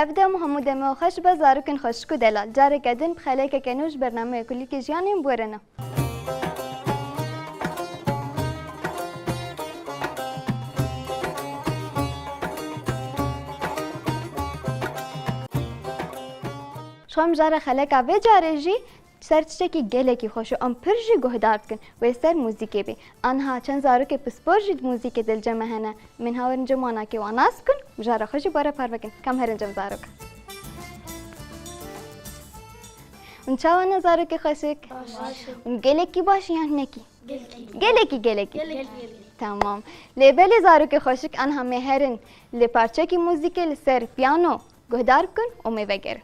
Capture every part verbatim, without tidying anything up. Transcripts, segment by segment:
Ev dem û hemû demê we xweş be, zarokên xweşik û delal. Careke din bi xelekeke nû ji bernameya Kulîlkê Jiyanê em bi we re ne. Ji xwe mijara xeleka vê carê jî ser tiştekî gelekî xweş û em pir jî guhdar dikin wê ser muzîkê bê. Aniha çend zarokê pispor jî di muzîkê de li cem me hene. Em ê niha werin cem wan û wan nas bikin, mijara xwe jî bi we re parve kin. Ka em herin cem zarokan. Hûn çawa ne zarokê xweşik? Baş. Hûn gelekî baş in yan hinekî? Gelekî. Gelekî, gelekî. Gelekî, gelekî. Tamam. Lê belê zarokê xweşik, aniha em ê herin li parçekî muzîkê li ser piyano guhdar bikin û em ê vegerin.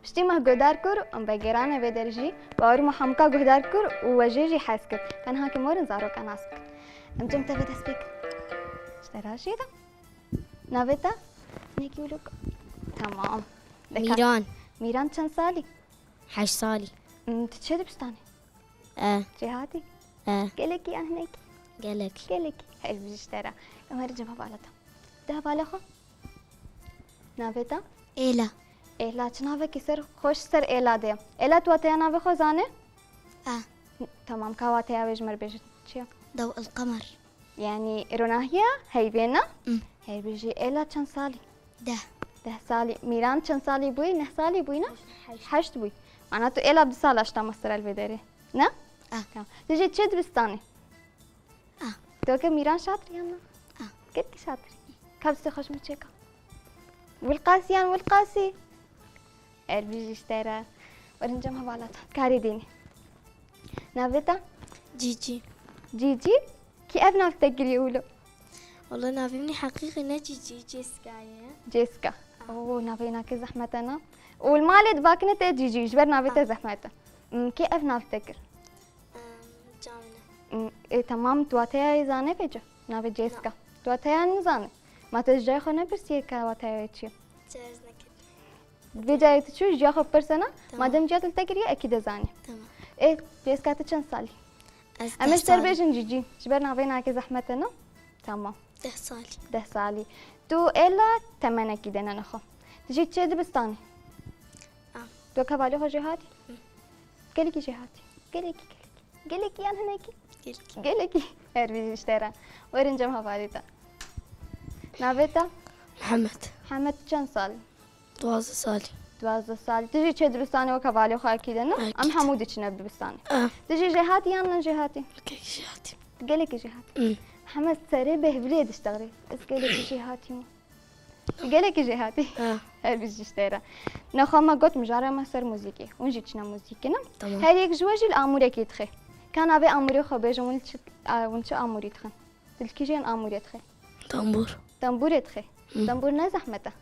Piştî me guhdar kir û em vegerane vê derê jî, bawer me hemûka guhdar kir û we jê jî hez kir. Tenha ke em werin zaroka nas bikin. Em cem te ve dest pê kin. Ji te re jî de. Navê te? Nekî uluk. Tamam. Deka- Mîran. Mîran çend salî? Heşt salî. Hmm, tu çi dibistanê? E. Cêhatî? E. Gelekî yan hinekî? Gelek. Gelekî. Her bijî ji te re. Em herin cem hevala te. De hevalê xwe. Navê te? Êla. Êla, çi navekî ser xweş ser Êla de ye. Êla, tu wateya navê xwe zanê? E. Tamam, ka wateya wê ji me re bêje çi ye? Dew el qemer. Yanî ronahiya heyvê ne? Mm. Her bijî. Êla çend salî? Deh. Deh salî. Mîran çend salî bûyî? Neh salî bûyî ne? Heşt. Heşt bûyî. Ana tu Êla bi du sala ji te me sere li vê derê. Ne? Ah. Tamam. Tu jî çi dibistanê? Ah. Tu weke Mîran şatir yan na? Ah. Gelkî şatir. Ka bi xweş min çêka. Wilqasî yan Wilqasî? Her bijî ji te re. Werin cem hevalatan. Karê dînî. Navê te? Cîcî. Cîcî? Kî ev nav te kiriye wilo? Wala navê min heqîqî ne Cîcî, Cêska ye. Cêska. Ah. Oo, navê nake zehmet e na. Û li malê dibakine te Cîcî, ji ber navê te zehmet e. Hmm, kê ev nav te kir? Em, camine. Hmm, ê, temam, tu wateya wê zanê vêca? Navê Cêska. Na. Tu wateya nizanê? Ma te ji cayê xwe nepirsiye ka wateya wê çi ye? Çerez nekir. Vê carê tu çû jiya xwe bipirse na? Tamam. Madem jiya te li te kiriye, ekî dizanî. Tamam. Ê, Cêska tu çend salî? Ez Em ê deh ji te re salî. Bêjin Cîcî. Ji ber navê nake zehmet e na? Tamam. Deh salî. Deh salî. Tu Êla temenekî de ne nexwe. Tu jî çi dibistanî? Ah. Tu wek hevalê xwe jêhatî? Hı. Gelekî jêhatî. Gelekî, gelekî. Gelekî yan hinekî? Gelekî. Gelekî. Her bijî ji te re. Werin cem hevalê te. Navê te? Mihemed. Mihemed, tu çend salî? Duwazdeh salî. Duwazdeh salî. Tu jî çi dibistanê wek hevalê xwe ekî de ne? Ekî. Em hemû diçine dibistanê. Ah. Tu jî jêhatî yan ne jêhatî? Gelekî jêhatî. Gelekî jêhatî. Hmm. Mihemed serê bêhvilê diştexrê. Ez gelekî jêhatî me. Gelekî jêhatî. Ha. Her bijî ji te re. Nexwe me got mijara me ser muzîkê. Hûn jî çine muzîkê ne? Tamam. Her yek ji we jî li amûrekî dixe. Ka navê amûrê xwe bêjin, hûn li çi, a, hûn çi amûrî dixin? Tu li kîjan amûrê dixe? Tambûr. Tambûrê dixe. Hı. Tambûr ne zehmet e.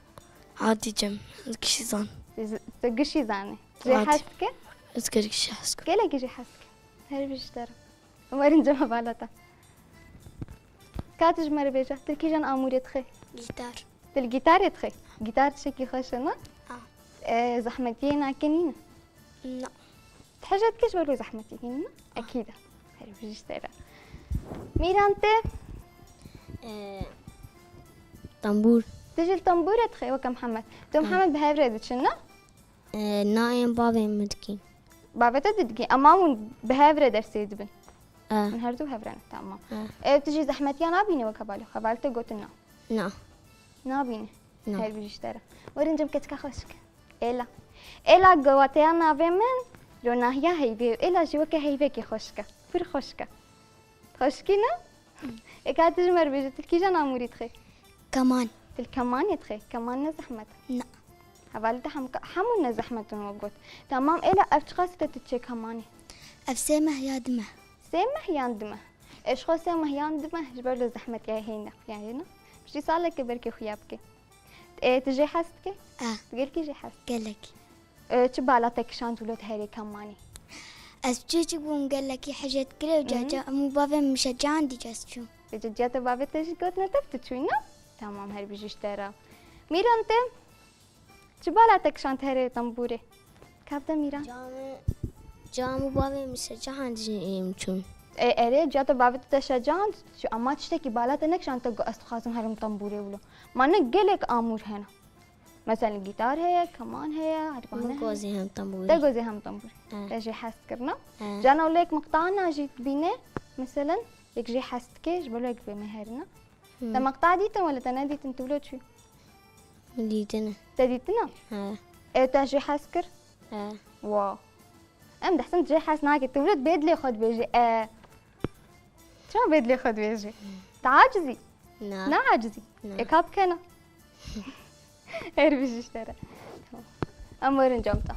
Hadi cem, gişî zan. Tu z-, tu gişî zanî. Jê Hadi. Hez dike? Ez gelek jê hez dikim. Gelekî jê hez dike. Her bijî ji te re. Werin cem hevala te. Ka tu ji me re bêje, tu li kîjan amûrê dixê? Gîtar. Tu li gîtarê dixê? Gîtar tiştekî xweş e, ne? Ah. E, zehmetiyê nake nîne? Na. Tu hije dikî ji ber wê zehmetiyê nîne? Ah. Ekîd e. Her bijî ji te re. Mîran te? E, tembûr. Tu jî li tembûrê dixê weke Mihemed. Tu Ah. Mihemed bi hev re diçin, ne? E, nayên bavê min dikî. Bavê te didigî. Ema hûn bi hev re dersê dibin? E. Hûn her du hev re ne. Tamam. E. E, tu jî zehmetiya nabînî weke balî? Hevalî te gotin na. Na. Nabînî? Na. Her bijî ji te re. Werin cem keçika xweşik. Êla. Êla gowateya navê min ronahiya heyvê. Êla jî weke heyvekê xweşik e. Pir xweşik e. Xweşikî ne? Ê ka tu ji me re bêje, tu li kîjan amûrî dixê? Keman. Tu li kemanê dixê? Keman ne zehmet e? Na. Hevalî te hem, hemû ne zehmet in wek got. Tamam, êla ev çiqas te tu diçê kemanê? Ev sê meh ya du meh. Sê meh yan du meh? Ê ji xwe sê meh yan du meh ji ber li zehmetiya heyne, yani ne? Piştî saleke belkî xuya bike. Ê, tu jê hez dikî? E. Tu gelkî jê hez dikî? Gelek. E, çi bala te kişand wilo tu herê kemanî? Ez çûçik bûm, gelekî hejê dikir û Hı hı. ca ca hemû bavê min şecan dî ez çûm. Vêca ciya te bavê te jî gotine tev tu çûyî ne? Tamam, her bijî ji te re. Mîran te çi bala te kişand herê tembûrê? Kap de Mîran. Ca min, ca min û bavê min şecan dî em çûn. E, erê, ciya te bavê te şecan, ama tiştekî bala te nekişand te got, ez dixwazim herim tembûrê wilo. Ma ne gelek amûr hene. Mesela gîtar heye, keman heye, erbane Min heye. Gozî hem tembûrî. Te gozî hem tembûrî. He. Te jê hez kirina. He. Cana wilo yek miqtana jî dibîne, mesela yek jê hez dike, ji bo yek vê me herina. Hmm. Te miqta dîtin wele te nedîtin, tu wilo çû? Min dîtine. Te dîtina? He. Ê te jê hez kir? He. Wow. Em dehsin jê hez nake, tu wilo bê dilê xwe dibêjî, e. Çima bê dilê xwe dibêjî? Te acizî? Na. Ne acizî? Na. Ê ka bikena. Her bijî ji te re. Tamam. Em werin cem te.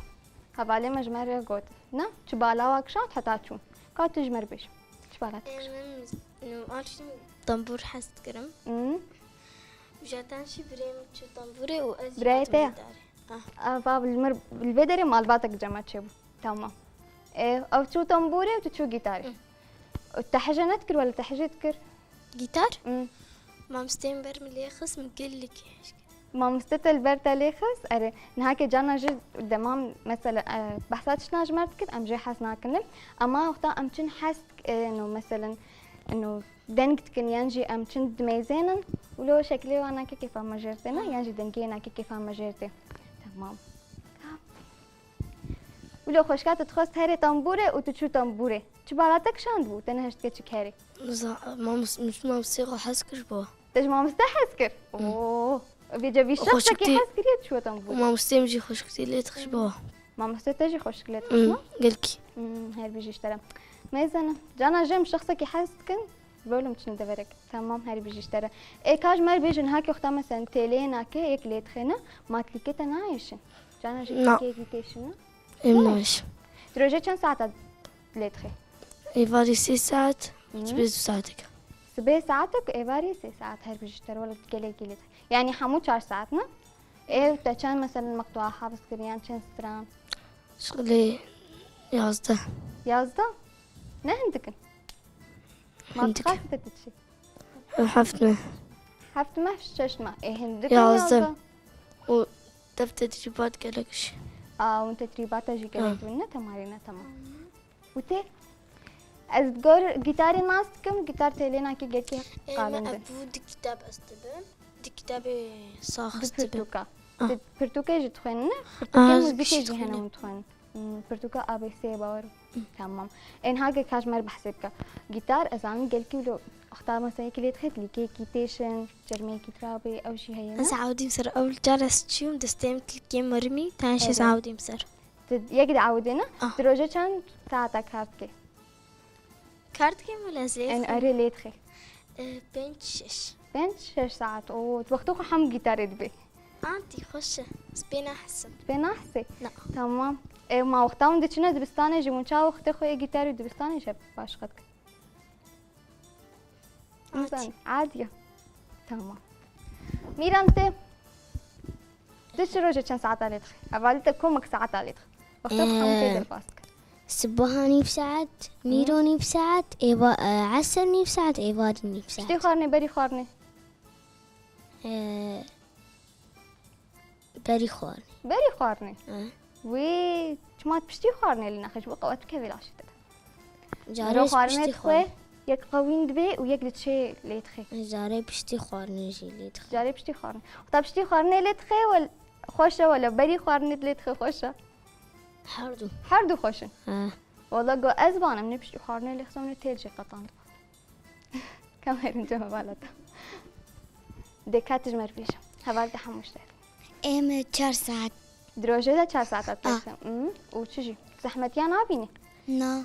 Hevalê me ji me re got. Ne? Çi bala wa kişand heta çûn. Ka tu ji me re bêje. Çi bala te kişand? Min, min, min, tembûr hez dikirim. Hmm. Zaten jî birê min çû tembûrê û ez jî Birayê te ya? Gitarê. Ah. Ava li mir, li vê derê malbatek cema çêbû. Tamam. E, ew çû tembûrê û tu çû gitarê. Hı. Û te hece nedikir wele te hece dikir? Gitar? Hı. Mamosteyê min ber min lê xist, min gelekî hej kir. Mamoste te li ber te lê xist? Erê, niha ke cana jî dema mesela, e, behsa tiştna ji me dikir, em jê hez nakin. Ema wexta em çin hez, e, no, mesela, no, deng dikin, yan jî em çin dimeyzênin, wilo şeklê wana ke kêfa me jêr tê, ne? Yan jî dengê na ke kêfa me jêr tê. Tamam. Wilo xweşka tu dixwest herê tembûrê û tu çû tembûrê. Çi bala te kişand bû, te nehişt ke çi kerê? Za-, mamost-, min mamostê xwe hez kir ji bo. Te ji mamoste hez kir? Hmm. Oo. Vêca vî şexsekî hez kiriye çû tembûrê. Mamostê min jî xweşikî lê dixist ji bo. Mamoste te jî xweşik lê dixist, Hmm, ne? Gelkî. Hmm, her bijî ji te re. Meyzene. Cana jê em şexsekî hez dikin, Bölüm çin deverek. Tamam, her bijî ji te re. Ê ka ji me re bêjin, hake wexta mesela têlê nake, yek lê dixêne, matlîkê te nayêşin. Cana jî Na. Têkê têşin, ne? Em Ne? nayêşin. Di rojê çend saeta lê dixê? Êvarî sê saet, Hı. sibê du saetek. Sibê saetek, êvarî sê saet, her bijî ji te re, wele gelekî lê dixê. Yani hemû çar saet, ne? Ê, te çend mesela meqtuwa hafız kiriyan, çend stran? Şixulê yazdeh. Yazdeh? Ne hindik in? Hindik. Ma tu qas te diçî? Heft meh. Heft meh, şeş meh. Ê, hindik in Yazdeh. yazdeh. Û dev tedrîbat gelek jî. A, hûn tedrîbata jî gelek Ha. tune, temarîne, tamam. Û tê? Ez gor gîtarê nas dikim, gîtar têlê nake gelkî Ê, me qalin ev bin. bû di kitab ez dibim. Di kitabê sax Di ez dibim. pirtûka. Ah. Di pirtûkê jî dixwînin, ne? Ah, Pirtûkê ez muzîkê jî jî hene dixwînim. hûn dixwînin. Hmm, pirtûka A B C bawer. Tamam. Ên hagê ka ji me re behsê bike. Gîtar, ez zanim gelkî wilo wexta mesela yekî lê dixê tilkeyekî têşin, çermeyekî tirabê, ew jî heye, ne? Ez awdîm ser ew car ez çûm, destê min tilkê mermî, tenê şê Evet. awdîm ser. Tu yek de awdê, ne? Ah. Tu rojê çend saeta kar dikê? Kar dikê wele ez lê En dixwim. Erê lê dixê. Eh, pênc şeş. Pênc şeş saet. Oo, tu wextê xwe hem gîtarê dibê. Antî xweş e. Ez pê nahisim. Pê nahsê? Na. Tamam. E, ma wexta hûn diçine dibistanê jî, hûn çawa wextê xwe yê gîtar û dibistanê jî baş qet dikin? Antî. Nizanî. Adiye. Tamam. Mîran te, tu çi rojê çend saeta lê dixî? Hevalî te komek saeta lê dixî? Wexta xwe hemû tê Ee, derbas dike. Sibaha nîv saet, Hı. mîro nîv saet, êva-, e, eser nîv saet, êvarî nîv saet. Piştî xwarinê, berî xwarinê? Ee, Berî xwarinê. Berî xwarinê? He. Wê, çima piştî xwarinê lê naxê, ji bo qewet bikeve laşê te de. Carê Miro xwarinê piştî dixwe, xwarinê. Yek qewîn dibe û yek diçe lê dixê. Carê piştî xwarinê jî lê dixê. Carê piştî xwarinê. Wexta piştî xwarinê lê dixê, wel, xweş e, wele berî xwarinê lê dixê xweş e. Her du. Her du xweş in. He. Wala go ez banim ne piştî xwarinê lê xizam ne têl jê qetandibû. Kam herin cem hevala te. Dê ka tu ji me re bêje. Heval te hemû ji te. Êm çar saet. Di rojê de çar saet Ah. dikevin. Hmm. Û çi jî? Zehmetiya nabînî? Na.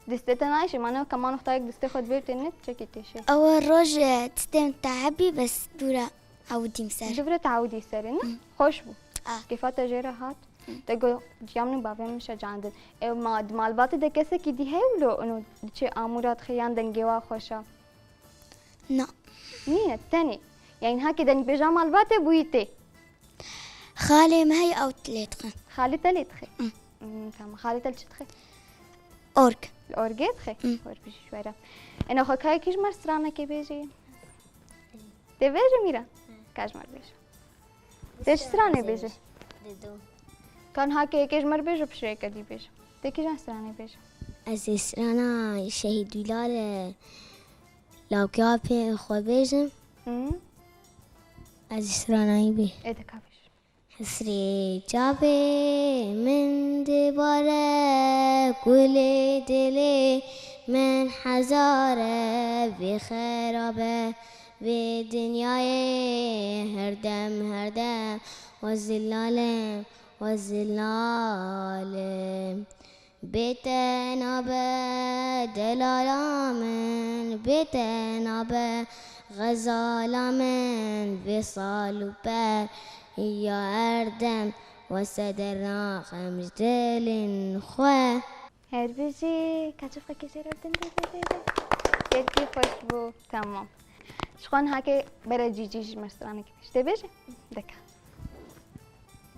Distê te nayşê, ma ne kema noxtayek distê xwe dibê tê ne çekî têşê. Ew roj, e, distê min teebî bes dûra ewdîm ser. Dûvre teewdî serê ne? Hı. Xweş bû. Ah. Kêfa te jê re hat. Hı. Te got, ciya min û bavê min şecaandin. Ew ma, di malbatê de kesekî dî heye wilo ino diçê amûra dixê yan dengê wa xweş a? Na. Nîne, tenê. Yani hake dengbêja malbatê bûyî tê. Xalê me heye ew lê dixin. Xalê te lê dixê? Hı. Hmm, tamam. Xalê te li çi dixê? Org. Li orgê dixê? Hı. Xwer bijî ji we re. Ena xwe kayekî ji me stranekê bêjê. Tê bêjê Mîran? Hı. Ka ji me re bêje. Tê ji stranê bêjê. Dido. Kan hake yekê ji me re bêje, piştre yeke dî bêje. Tê kîjan stranê bêje? Ez ê strana Şehîd Bîlal e. Lawkê apê xwe bêjim. Hı. Ez stranayî bê. Ê de ka bêj. Hisrê çavê min dibare, gulê dilê min hezar e, vê xerabe, vê dinyayê herdem, herdem, we zilalim, we zilalim. Bê te nabe delala min, bê te nabe xezala min, vê sal û per ya erdem, wese dernaxim ji dilên xwe. Her bijî, ka çiv xwe kêşê re bidin, dê, dê, dê, dê. Gelkî xweş bû. Tamam. Ji xwe niha ke bere cîcî ji me stranekî bêje. Tê bêje? Deka.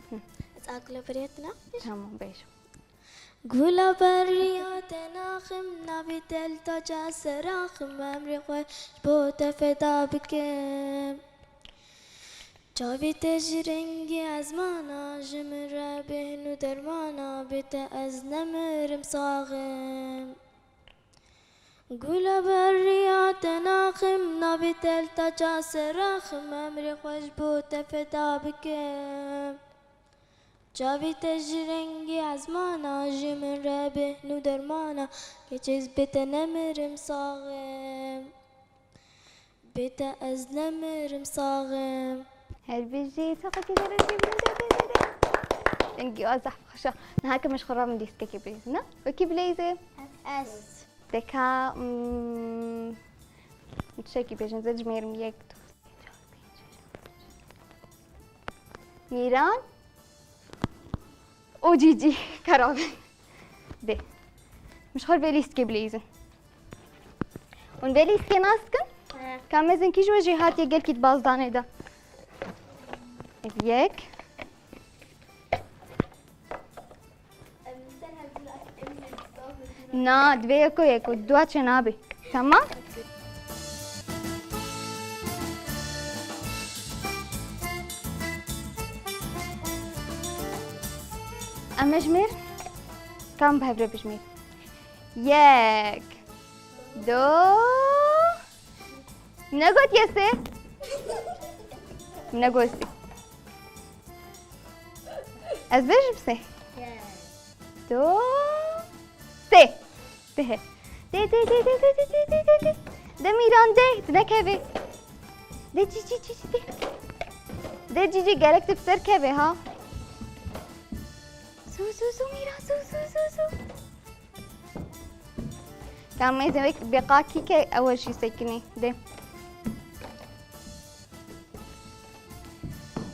Hı. Ez a gula berê te naxim bêjim. Tamam, bêje. Gula beriya te naxim, navê te li taca seraxim, emrê xwe ji bo te feda bikim. Çavê te ji rengê ezmana, ji min re bêhn û dermana, bê te ez nemirim saxim. Gula beriya te naxim, navê te li taca seraxim, emrê xwe ji bo te feda bikim. Çavê te ji rengê ezmana, ji min re bêhn û dermana, keçê ez bê te nemirim saxim. Bê te ez nemirim saxim. Her bijî, saxekî derin jî bilin, de, de, de, de. Dengî wa zehf xweş e. Niha ke min ji xwe re min dîskekê bileyzî, ne? Wekî bileyzê? Ez. Deka, mm, tiştekî bêjin, zê dijmêrim yek, du, sê, çar, pênc, şeş, heft, heşt. Mîran û Cîcî kara bin. Dê. Min ji xwe vê lîstikê bileyzin. Hûn vê lîstikê nas dikin? He. Ka mezin kî ji we jêhatiyê gelkî di bazdanê de? Ev yek. Na, divê yeko yeko, dua çênabe. Tamam? Em ê jimêr. Kam bi hev re bijimêr. Yek. Du. Min negotiye sê. Min negot sê. Ez bêjim sê. Du. Sê. Dê. Dê, dê, dê. Dê Mîran dê. Tu nekevê. Dê cî, cî, cî, cî, dê. Dê cî, cî, gerek tu bi ser kevê ha. Zû, zû, zû Mîran, zû, zû, zû, zû. Tamam, ez ê wek beqakî ke ew jî sekinî. Dê.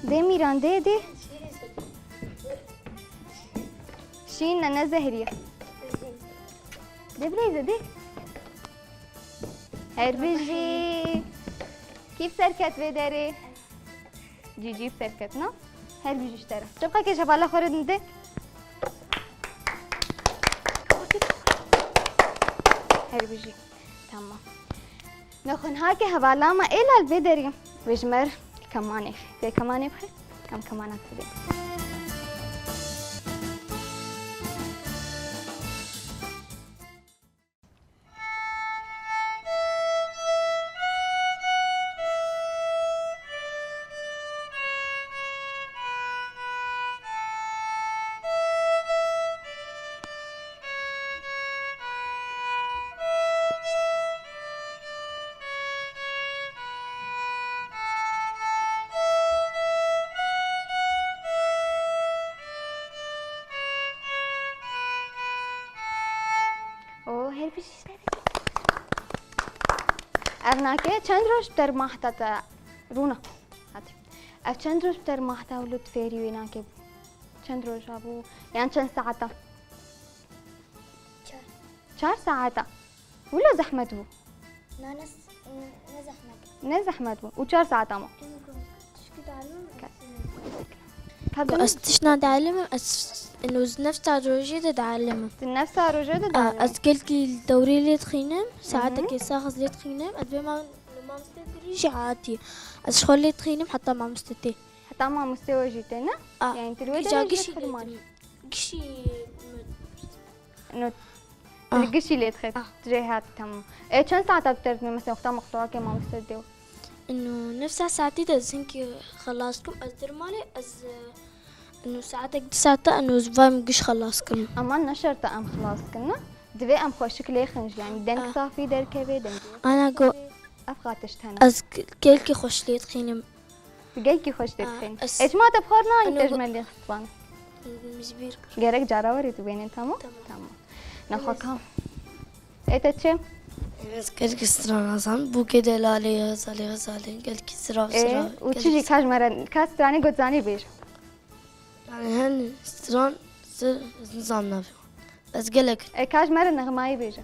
Dê Mîran, dê, dê. Şîn ne, ne zehriye. Dê bileyze, dê. Her bijî. Kî bi ser ket vê derê? Cîcî bi ser ket, na? Her bijî ji te re. Çepxekê ji hevala xwe re dide. Her bijî. Tamam. Nexwe niha ke hevala me êla li vê derê. Wê ji me re kemanê. Vê kemanê bixê. Em kemana bidê. Ev nake çend roj bi te re mah te te rûna? Hadi. Ev çend roj bi te re mah te û li fêrî wê nake bû? Çend roja bû? Yan çend saeta? Çar. Çar saeta. Wilo zehmet bû. Na, ne, ne zehmet. Ne zehmet bû. Û çar saeta ma. Tişkî dalim. Ka- Ka Ez tişna dialimim, ez eno nefsa rojê de dialimim. Tu nefsa rojê de A, dialimî? Ez gelkî dewrê lê dixînim, saetekê sax ez lê dixînim, ez vê ma-, mamoste dirî jî hatî. Ez ji xwe lê dixînim heta mamoste tê. Heta mamoste we jî tê, ne? A, Yani tu li wê gişa derê jî gişî xidmat. Gişî No, Ah. Li gişî lê dixê. Ah. Tu jê hat, tamam. E, çend saeta bi te re dime? Mesela, wexta mextewakê mamoste dê. Ino nefsa saetî de ez hinkî xelas kim. Ez der malê, ez, e, ino saetek du saeta ino ez vayim giş xelas kim. Ama ne şert e em xelas kin, ne? Divê em xweşik lê xin jî, yani deng Ah. safî derkeve, deng Ana go- Ev xatiş tene. Ez gelkî xweş lê dixînim. Tu gelkî xweş dê Ah, dixîn. ez Ê, çima te bi xwe re nayî Eno te ji go- me lê xistvan? Min ji bîr kir. Gerek cara werê tu bênî, tamam? Tamam. Tamam. Nexwe kam. Ê te çi? Ez gelkî stran azan. Bûkê de lalê, xezalê, xezalê. Gelkî zirav, Ê, zirav. û çi jî ka ji me re, ka stranê got zanî bêje. Yani hen stran zir, ez nizam navê wan. Ez gelek. Ê, ka ji me re nexmayî bêje.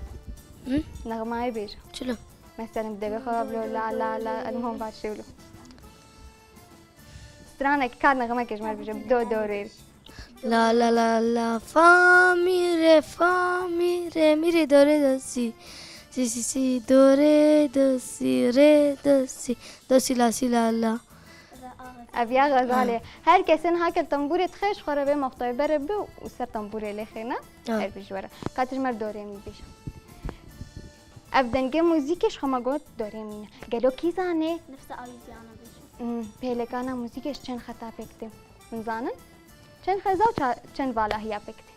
Hı? Nexmayî bêje. Çilo? Mesela, bi devê xwe blo, la, la, la, el muhim başê blo. Stranek ka nexmekê ji me re bêje, do, do, rê. La, la, la, la, fa, mi, re, fa, mi, re, mi, re, do, re, do, si. Si, si, si, do, re, do, si, re, do, si. Do, si, la, si, la, la. Ev ya Xezalê. Her kesên hake tembûrê dixê, ji xwe re vê mextewê bere bi û ser tembûrê lê xêne. Ha. Her bijî were. Ka tu ji me re do rê mi bêje. Ev dengê muzîkê ji xwe me got do rê mi ne. Gelo kî zanê? Nefsa awîziyana bêje. Hmm, pêlekana muzîkê ji çend xeta pêk tê? Hûn zanin? Çend xêza û ça-, çend valahiya pêk tê?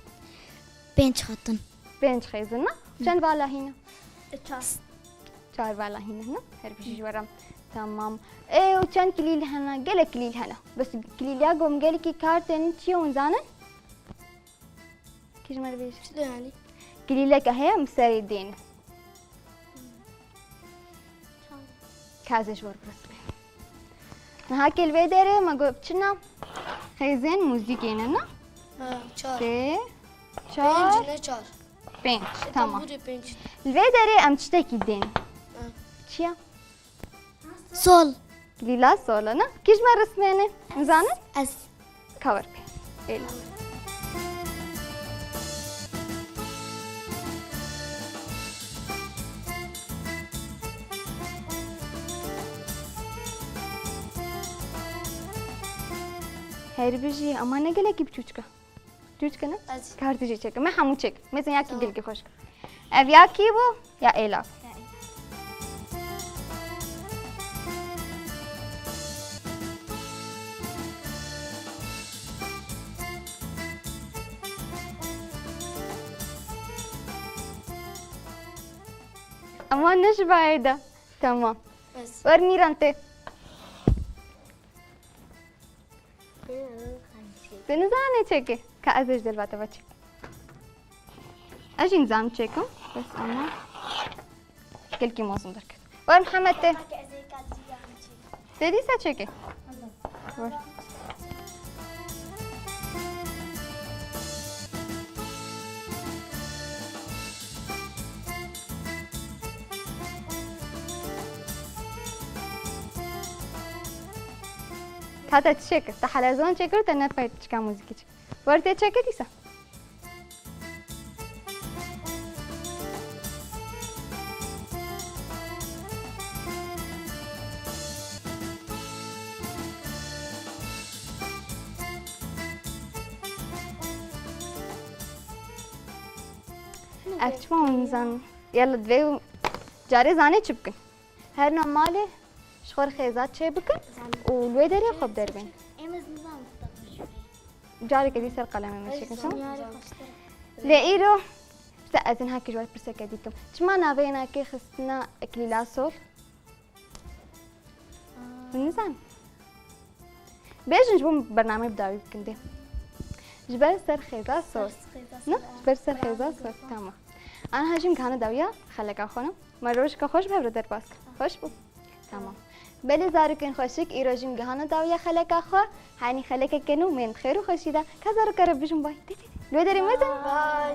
Pênc xetin. Pênc xêzin ne? Çend valahî ne? Çar. Çar valahî ne, ne? Her bijî ji we re. Tamam. Ê, û çend kilîl hene? Gelek kilîl hene. Bes kilîliya gom gelekî kar tên çi ye hûn zanin? Kî ji me re bêje? Çi de yani? Kilîleke heye em serê dên. Ka ez ê ji we re birismê. Niha kê li vê derê me got çi ne? Xêzên muzîkê ne, ne? Ha, çar. Sê, çar. Pênc ne çar. Pênc, tamam. Tembûrê pênc. Li vê derê em tiştekî dên. Ha. Çi ye? Sol. Lîla sol e, ne? Kî ji me rismêne? Nizanin? Ez. Ka wer pê. Êla. Her bijî, ama ne gelekî biçûçik e. Çûçik e ne? Ez. Kar tu jî çêke. Me hemû çêk. Mezin ya kî Tamam. gelkî xweş. Ev ya kî bû? Ya Êla. Ya Êla. Ama ne ji bayê de. Tamam. Ez. Wer mîran tê. Tu nizanî çêkî? Ka ez ê ji derva te ve çêkim. Ez jî nizam çêkim. Bes ama gelkî mezin derket. Wer Mihemed tê. Tê dîsa çêkî? Wer. Ka te çi çêkir? Te helezan çêkir, te ne pey çika muzîkî çêkir. Wer tê çêkir dîsa. Ev çima hûn nizanin? Yala divê carê zanê çi bikin? Herna malê ji xwe re xêza çêbikin Zanî. û li wê derê xwe bi der bên. Em ez nizanim. Careke dî ser qelemê me çêkin, tamam? Lê îro, işte ez ên hakî ji we pirseke dî dikim. Çima navê yê nakê xistina Eklîla Sol? Hûn nizanin? Bêjin ji bo bernameyê bi dawî bikin dê. Ji ber ser xêza Sol. Ne? Ji ber ser xêza Sol. Tamam. Aniha jî em gihane dawiya xeleka xwe ne. Me rojeka xweş bi hev re derbas kir. Xweş bû. Tamam. Belê zarokên xweşik, îro jî em gihane dawiya xeleka xwe. Henî xelekeke nû mênd xêr û xweşî de. Ka zarok re bijin bay. Dê, dê, dê. Li wê derê mezin. Bay.